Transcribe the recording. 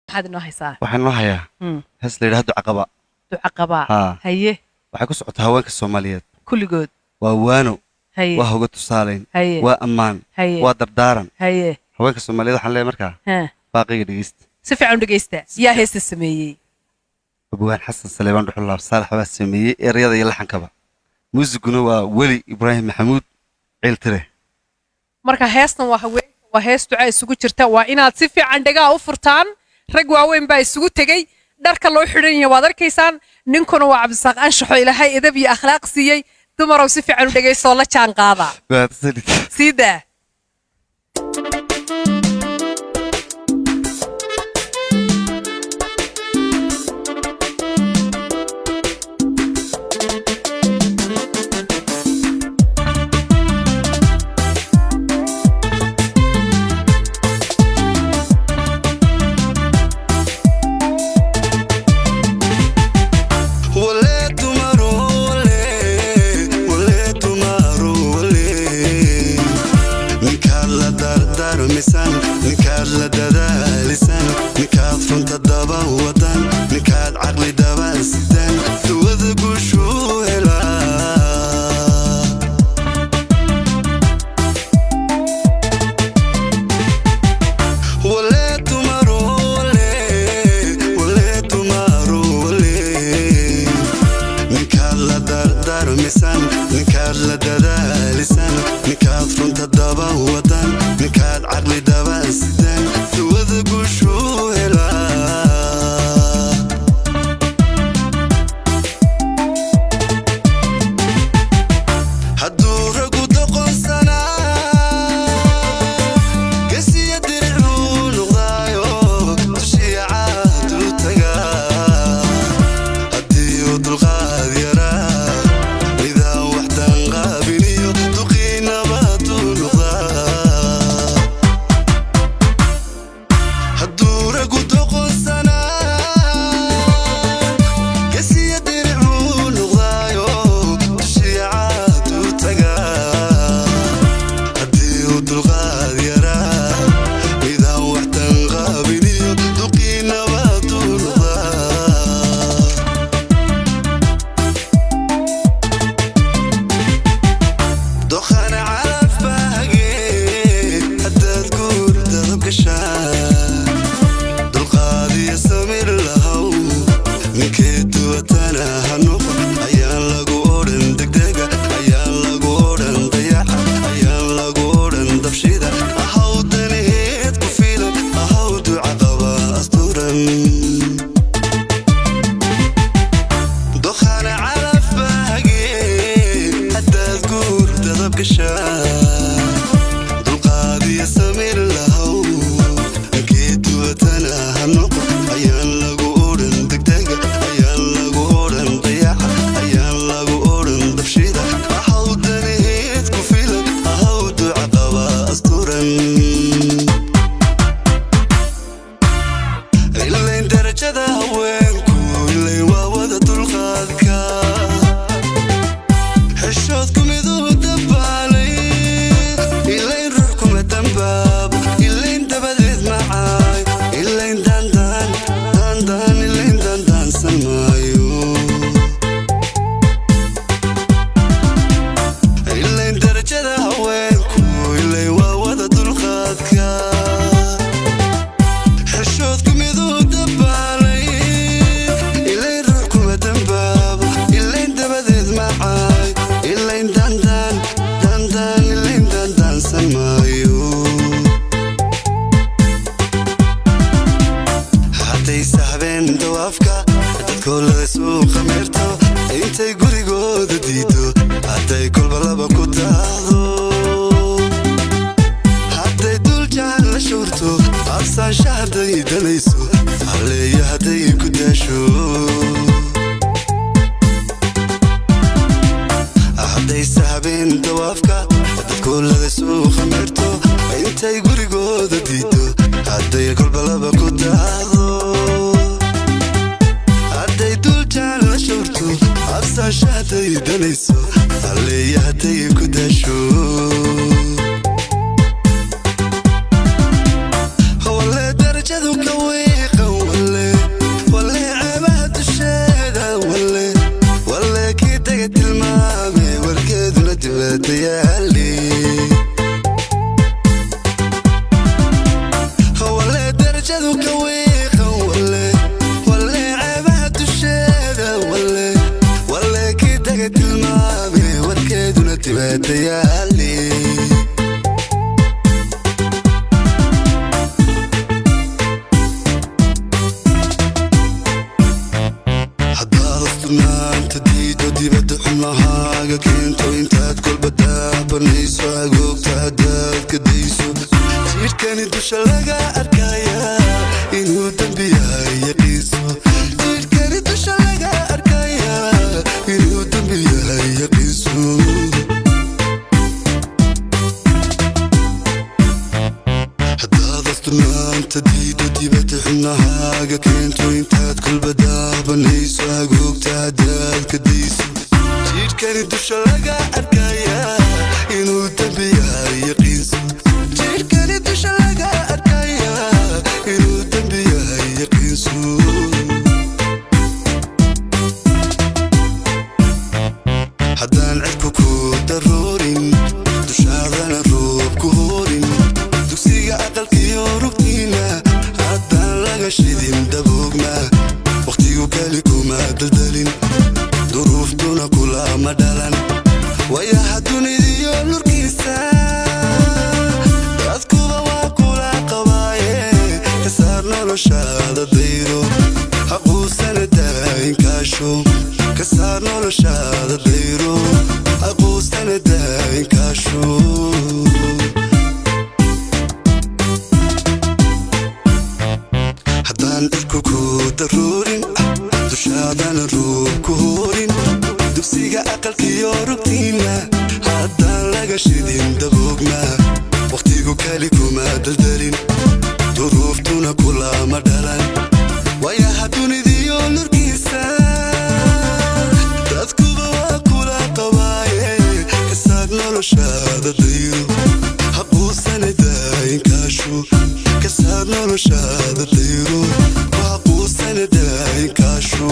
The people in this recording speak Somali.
Maxaad inoo haysaa? Waxaan noo hayaa hees la yidhaahdo Ducaqaba. Ducaqabaa? Haa. Haye. Waxay ku socotaa haweenka Soomaaliyeed. Kulligood. Waa waano. Haye. Waa hoga tusaalayn. Haye. Waa ammaan. Haye. Waa dardaaran. Haye. Haweenka Soomaaliyeed waxaan leeyahay markaa, baaqiga dhegeysta. Si fiican u dhegeysta. Yaa heesta sameeyey? Abwaan Xasan Saleebaan Dhuxulaab Saalax baa sameeyey ereyada iyo laxankaba. Muusiguna waa Weli Ibraahim Maxamuud Ciiltire. Marka heestan waa haweenka, waa hees duca isugu jirta. Waa inaad si fiican dhegaha u furtaan. Rag waaweyn baa isugu tegey, dharka loo xidhan yahay waad arkaysaan. Ninkuna waa Cabdisaaq Anshaxo, Ilaahay edab iyo akhlaaq siiyey. Dumarow, si fiican u dhegaystoo la jaan qaada. Mahadsanid. Sii daa. Wale dumaro wale, wale dumaro wale, ninkaad la dardaarmisan, ninkaad la dadaalisan, ninkaad runta daba wadan, ninkaad caqli daba sidan, duwada guushuu helaa. Wale dumaro wale, wale dumaro wale, ninkaad la dardaarmisan, ninkaad la dadaalisan, ninkaad runta daba wadan, ninkaad caqli daba sidan, duwada guushuu helaa. Hadduu ragu doqonsanaa, gesiya diricuu noqdaayo, dushiya caaduu tagaa. Haddii uu dulqaad yaraa, midaan waxdan qaabiliyo, duqiinabaduu noqdaa. Hadduu ragu doqonsanaa, gesiya diricuu noqdaayo, dushiya caaduu tagaa. Haddii uu dulqaad yaraa, midaan waxdan qaabiliyo, duqiinabaduu noqdaa. Doqana calaf baage, haddaad guur dadab gashaa, dulqaadiyo samir lahow. Ninkee duwatana ha noqon, ayaan lagu odhan degdega, ayaan lagu odhan dayaca, ayaan lagu odhan dabshida. Ahaw danaheed ku filan, ahaw duca qaba asturan. Doqana calaf baage, haddaad guur dadab gashaa, dulqaadiyo samir lahow. Ninkii duwatana ha noqon, ayaan lagu odhan degdega, ayaan lagu odhan dayaca, ayaan lagu odhan dabshida. Ahaw danaheed ku filan, ahaw duca qaba asturan. Ilayn darajada haweenku ilayn waa wada dulqaadka, xishoodku miduu dabaalay, ilayn ruux kuma dambaabo, ilayn dabadeed macaay, ilayn dandaan dandaan, ilayn dandaansan maayo. Ilayn darajada haweenku ilayn waa wada dulqaadka, xishoodku miduu dabaalay, ilayn ruux kuma dambaabo, ilayn dabadeed macaay, ilayn dandaan dandaan, ilayn dandaansan maayo. Hadday sahbeen dawaafka dadkoo laga suuqa meerto, intay gurigooda diido, hadday kolba laba ku daahdo, hadday duljahan la showrto, absaansha hadday danayso, halleeyo hadday ku daasho, hadday sahbeen dawaafka dadkoo laga suuqa meerto, intay gurigooda diido, hadday kolba laba ku daahdo, hadday duljahan la showrto, absaansha hadday danayso, halleeyo hadday ku daasho. Wale darajadu ka wiiqan. Dibadda yaale. Haddaad asturnaanta diido, dibadda xubnahaaga keento, intaad kolba daabanayso, agoogta haddaad ka dayso, jidhkani dusha laga arkaya inuu dembi yahay yaqiinso. Jidhkani dusha laga arkaya inuu dembi yahay yaqiinso. Haddaad asturnaanta diido, dibadda xubnahaaga keento, intaad kolba daabanayso, agoogta haddaad ka dayso, jidhkani dusha laga arkaya inuu dembi yahay yaqiinso. Jidhkani dusha laga arkaya inuu dembi yahay yaqiinso. Haddaan cidku ku daruurin, dushaadana roob ku horin, dugsiga aqalkiyo rugtiina haddaan laga shidin daboogma, wakhtigu keli kuma daldalin, duruuftuna kulama dhalan, wayaha dunidiyo lurkiisa dadkuba waa kula qabaaye, kasaar noloshaada dayro, haquusana daayinkaasho. Kasaar noloshaada dayro, haquusana daayinkaasho. Haddaan cirku ku daruurin, dushaadana roob ku horin, dugsiga aqalkiyo rugtiina haddaan laga shidin daboogma, wakhtigu keli kuma daldalin, duruuftuna kulama dhalan, wayaha dunidiyo lurkiisa dadkuba waa kula qabaaye, kasaar noloshaada dayro, haquusana daayinkaasho. Kasaar noloshaada dayro, haquusana daayinkaasho.